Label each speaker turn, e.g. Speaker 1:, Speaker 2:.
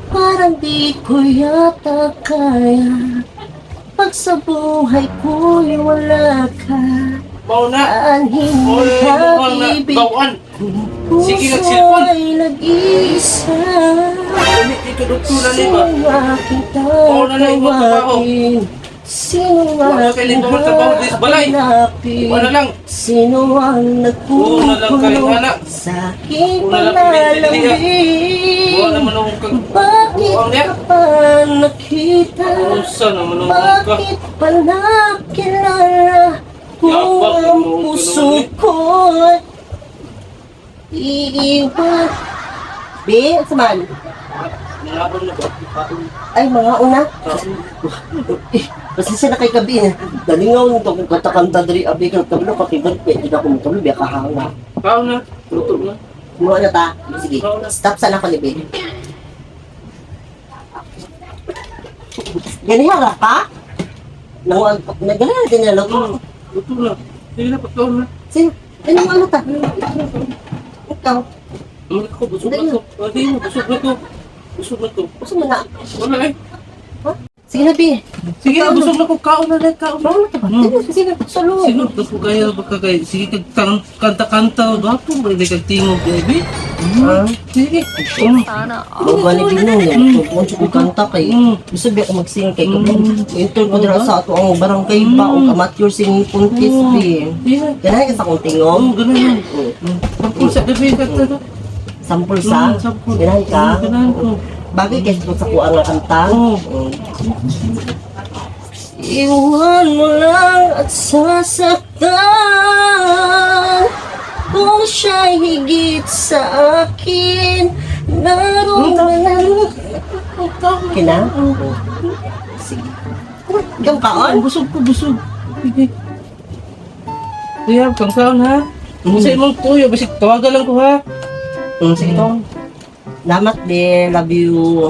Speaker 1: Parang di ko yata kaya pag sa buhay ko'y wala ka.
Speaker 2: Mao na.
Speaker 1: Aanhin
Speaker 2: Oy, mukhang na
Speaker 1: pag-ibig
Speaker 2: bawan.
Speaker 1: kung
Speaker 2: Sige,
Speaker 1: puso
Speaker 2: nagsilpon.
Speaker 1: ay nag-iisa.
Speaker 2: Dali dito doktor na ba?
Speaker 1: Sino aking
Speaker 2: Oo, na lang, ibang trabaho.
Speaker 1: tatawagin? Sino
Speaker 2: Wala
Speaker 1: aking
Speaker 2: kay ibang trabaho, dis balay.
Speaker 1: hahanapin?
Speaker 2: Wala lang.
Speaker 1: Sino ang
Speaker 2: Oo na lang kay
Speaker 1: nagpupuno
Speaker 2: ana.
Speaker 1: sa aking
Speaker 2: Oo na lang,
Speaker 1: panalangin?
Speaker 2: Wala naman akong kag
Speaker 1: Bakit
Speaker 2: Buang niya.
Speaker 1: ka pa nakita?
Speaker 2: Unsa naman ang ka?
Speaker 1: Bakit pa nakilala kung
Speaker 2: Yabag,
Speaker 1: ang
Speaker 2: tumuod ka
Speaker 1: puso
Speaker 2: naman eh.
Speaker 1: ko'y iiwan? Bi, saman.
Speaker 2: Nangabang na ba?
Speaker 1: Ay, mga una. Eh, pasensya na kay Gabi. Dalingaw nito kung katakanta diri abi ka kablo ka kay pwede na akong kablo biya kahanga.
Speaker 2: Kaon na. Luto na.
Speaker 1: Mga na ta. Sige, stop sana ko ni Bi. Ganihan ra pa? Nang nagana din na luto.
Speaker 2: Luto na. Sige na, pagkaon na.
Speaker 1: Sino? Ano ano ta? Ikaw,
Speaker 2: Wala ko, busog na ko. Hindi na, busog na ko. Busog na ko.
Speaker 1: gusto mo na.
Speaker 2: Wala eh.
Speaker 1: Ha? Sige na, Bi.
Speaker 2: Sige na, busog na ko. Kaon na lang, kaon na.
Speaker 1: Ano ta ba? Sige na, solo.
Speaker 2: Sino na ko kaya baka kay sige kag kanta-kanta gapo ba di kag tingog baby.
Speaker 1: Ah.
Speaker 2: Sige.
Speaker 1: Mo gani binong yan. Kung ko kanta kay gusto ba ako mag-sing kay kablo. Enter ko dira sa ato ang barangay ba o amateur singing contest bi.
Speaker 2: Sige na.
Speaker 1: Ganahan ka sa akong tingog.
Speaker 2: Oh, ganun yun. Sampul sa gabi kanta to.
Speaker 1: Sampul sa.
Speaker 2: Sampul.
Speaker 1: Ganahan ka.
Speaker 2: Ganahan ko.
Speaker 1: Bagay kay sa kuha nga kanta.
Speaker 2: Oo.
Speaker 1: Iwan mo lang at sasaktan kung siya'y higit sa akin. Naroon na. Kina? Sige. Ikaw kaon?
Speaker 2: Busog ko, busog. Sige. Kuya, kang kaon ha. Kasi imong tuyo, bisig tawagan lang ko ha.
Speaker 1: Sige. Salamat, be. Love you.